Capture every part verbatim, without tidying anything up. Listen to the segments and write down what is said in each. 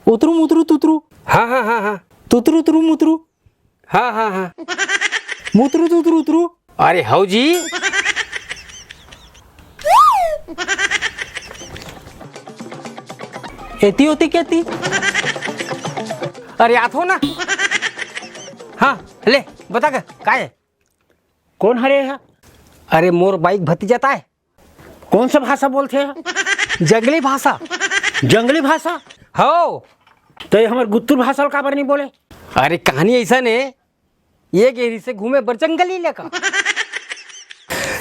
उतरू मुतरू तुतरू। हाँ, हाँ, हाँ, हाँ। तुतरू तुतरू मुतरू। हाँ, हाँ, हाँ। मुतरू तुतरू उतरू। अरे हौ जी। एती होती क्या ती? अरे आत हो ना। हाँ, ले, बता का, काय है? कौन हरे है? अरे मोर बाइक भतीजा ताय। कौन सा भाषा बोलथे? जंगली भाषा। जंगली भाषा? हौ। तो ये हमर गुत्तुर भाषा ल काबर नहीं बोले? अरे कहानी ऐसा ने, ये गेरी से घूमे बर जंगल ही लेका।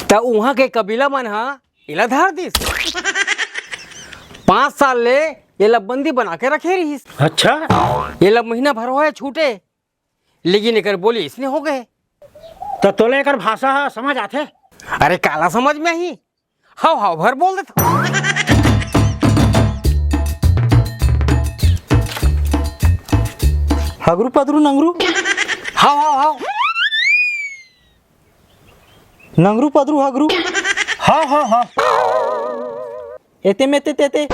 त उहाँ के कबीला मन हा एला धर दिस। पाँच साल ले एला बंदी बना के रखे रहिस। अच्छा। एला महीना भर होए छूटे, लेकिन एकर बोली इसने हो गए। त तोला एकर भाषा ह समझ आथे? अरे काला समझ में ही, हाव हाव भर बोल देथव। हगरू पदरू नंगरू। हाव हाव हाव। नंगरू पदरू हगरू। हाव हाव हाव। एते में ते तेते।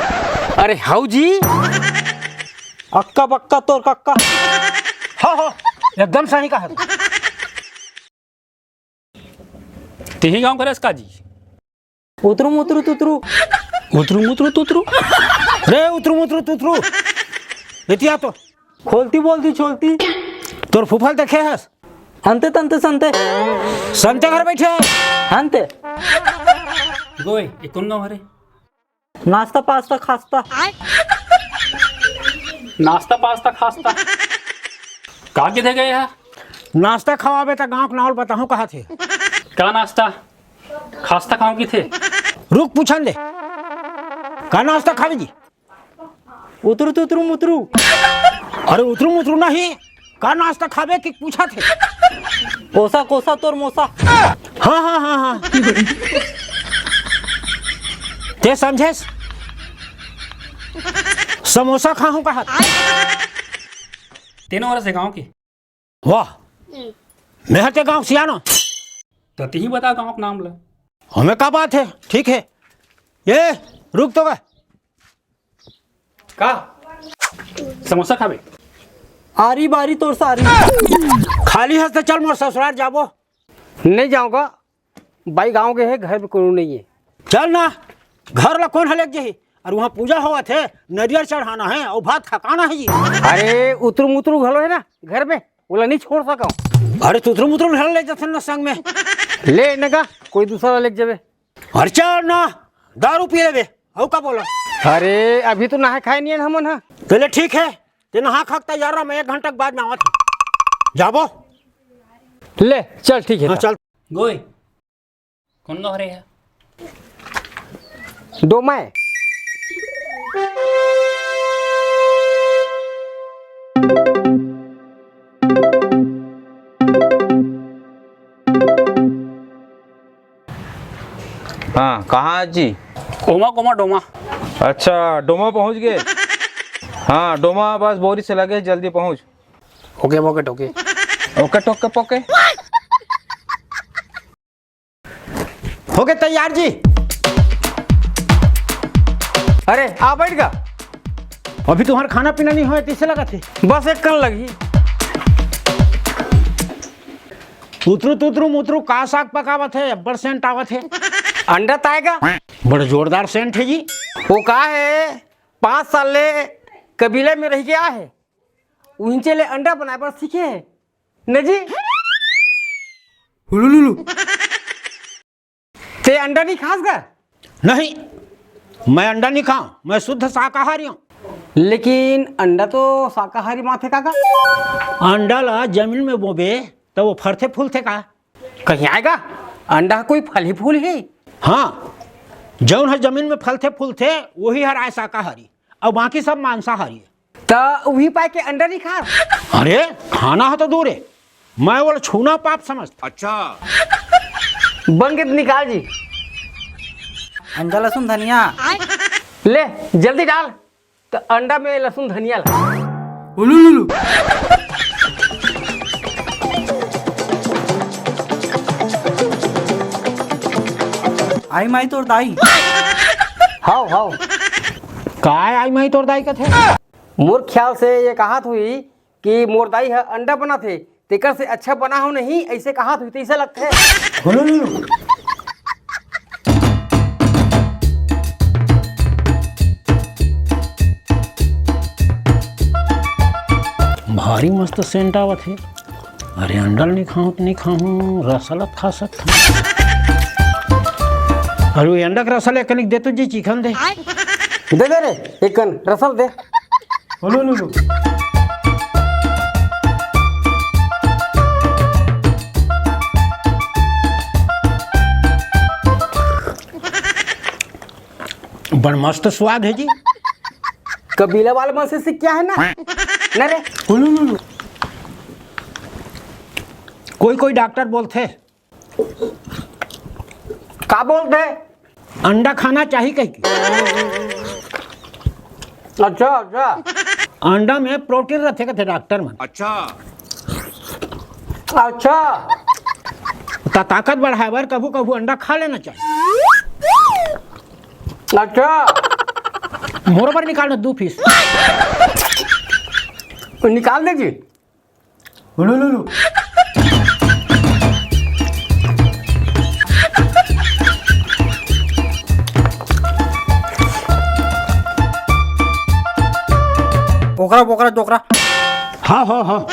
अरे हाउ जी। अक्का बक्का तोर कक्का। हाँ, हाँ, एकदम सही कहा। तिही गांव करे का जी? उतरू मुतरू तुतरू। उतरू मुतरू तुतरू। रे उतरू मुतरू तुतरू। एतिया तो। खोलती बोलती छोलती। तोर फूफल देखे हस? अंते तंते संते। संते घर बैठे हस? अंते। गोय, ये कौन गांव हरे? नाश्ता पास्ता खास्ता। नाश्ता पास्ता खास्ता। का किथे गए हा? नाश्ता खवाबे त गांव के नाव ल बताहूं कहा थे। का नाश्ता? खास्ता खाऊं किथे? रुक पूछन दे। का नाश्ता खावे जी? उतरू तुतरू मुतरू। अरे उतरू मुतरू नहीं, का नाश्ता खाबे कि पूछा थे? कोसा कोसा तोर मोसा। हाँ, हाँ, हाँ, हाँ। ते समझेस? समोसा खाहूं कहा। तेनो वाला से गांव की। वाह, मैं हर के गांव सियानो। तो तिही बता गांव के नाम ला। हमें का बात है, ठीक है। ये रुक तो गा। का? समोसा खाबे? आरी बारी तोर सारी। खाली हस त चल मोर ससुराल जाबो। नहीं जाऊंगा, बाई गांव गए है, घर में कोनो नहीं है। चल ना, घर ला कौन हलेक जही? और वहाँ पूजा होवत है, नरियर चढ़ाना है और भात खकाना है जी। अरे उतरू मुतरू घलो है ना घर में, ओला नहीं छोड़ सका। अरे तुतरू मुतरू घर ले जथन ना संग में। ले नगा, कोई दूसरा लेके जाबे। अरे चल ना, दारू पी लेबे। हऊ का बोला? अरे अभी तो नहाए खाए नहीं है हमन हा। चले ठीक है, ते नहा खा के तैयार रह, मैं एक घंटा के बाद में आवत हूँ। जाबो। ले चल ठीक है हाँ, तब। चल। गोय, कौन गाँव हरे है? डोमा है। हाँ, कहाँ है जी? Coma, coma, Doma. अच्छा, डोमा पहुँच गए? हाँ, डोमा बस बोरी से लगे, जल्दी पहुँच। ओके, ओके, टोके। ओके, टोके, पोके। हो गए तैयार जी। अरे, आ बैठ गा। अभी तुम्हारा खाना पीना नहीं होए, तीसे लगा थे। बस एक कन लगी। उतरू तुतरू मुतरू का साग पकावत है, अब्बड़ सेंट आवत है। अंडा ताएगा। बड़ा जोरदार सेंट है जी। वो का है, पाँच साल ले कबीले में रह गया है, उनचे ले अंडा बनाए पर सीखे है न जी। हुलुलुलु। ते अंडा नहीं खास गा? नहीं, मैं अंडा नहीं खाऊं, मैं शुद्ध शाकाहारी हूँ। लेकिन अंडा तो शाकाहारी माथे काका। अंडा ला जमीन में बोबे, तो वो फरथे फूलथे का? कहीं आएगा, अंडा कोई फल ही फूल ही। हाँ, जौन है जमीन में फलथे फूलथे, वही हर आए शाकाहारी, और बाकी सब मांसाहारी। त उही पाए के अंडा नहीं खा। अरे, खाना है तो दूर है, मैं वो छूना पाप समझता। अच्छा। बंग निकाल जी। अंडा लहसुन धनिया। ले, जल्दी डाल। त अंडा में लहसुन धनिया ला। उलुलुलु। आई माई तोर दाई। हाव, हाव। काय आई माई तोर दाई कथे? मोर ख्याल से ये कहात हुई कि मोर दाई ह अंडा बनाथे, तेकर से अच्छा बना हो नहीं, ऐसे कहात हुई, तैसे लगथे। भारी मस्त सेंट आवत हे। अरे, अंडा ल नहीं खाऊं त नहीं खाऊं, रसा ल त खा सकत हूं। अरे, वो अंडा के रसा ल एक कनिक दे तो जी, चिखन दे। दे दे रे, एक कन रसा ल दे। बड़ मस्त स्वाद हे जी। कबीला वाले मन से सीख के आए ना? ना रे। कोई कोई डॉक्टर बोलथे। का बोलथे? अंडा खाना चाही कहिके। अच्छा, अच्छा। अंडा में प्रोटीन रथे कथे डॉक्टर मन। अच्छा। अच्छा। त ताकत बढ़ाए बर कभू कभू अंडा खा लेना चाही। अच्छा। मोर बर निकाल ना दू पीस। निकाल दे जी। लो, लो, लो। बोकरा, बोकरा, डोकरा। हाँ, हाँ, हाँ।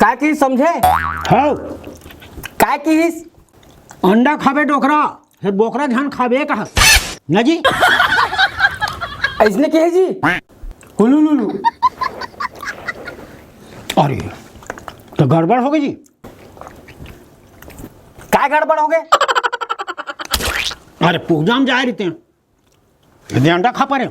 काय किहिस समझे? हाँ। काय किहिस? अंडा खाबे डोकरा, फेर बोकरा झन खाबे कहा। ना जी? अइसने किहे जी? हुलुलुलु। अरे, त गड़बड़ होगे जी। काय गड़बड़ होगे? अरे, पूजा म जाय रहितेंव। ये अंडा खा परे।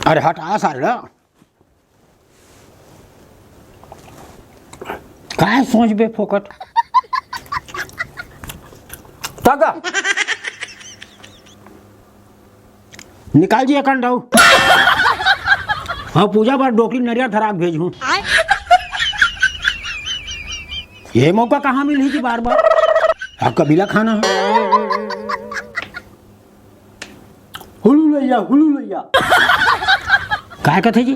अरे हटा सारे ला। काय सोचबे फोकट? तका निकाल जी एक अंडा। हाँ, पूजा बर डोकरी नरियर धरा के भेजहूँ। ये मौका कहाँ मिलही जी बार बार? हाँ, कबीला खाना है। हुलू लैया, हुलू लैया। काय कथे जी?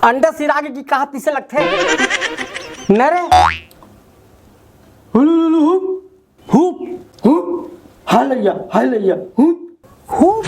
अंडा सिरागे कि कहा तिसे लगथे। न रे। हुलू लुलू हुप। हुप। हुप। हाय लैया, हाय लैया। हुप। हुप।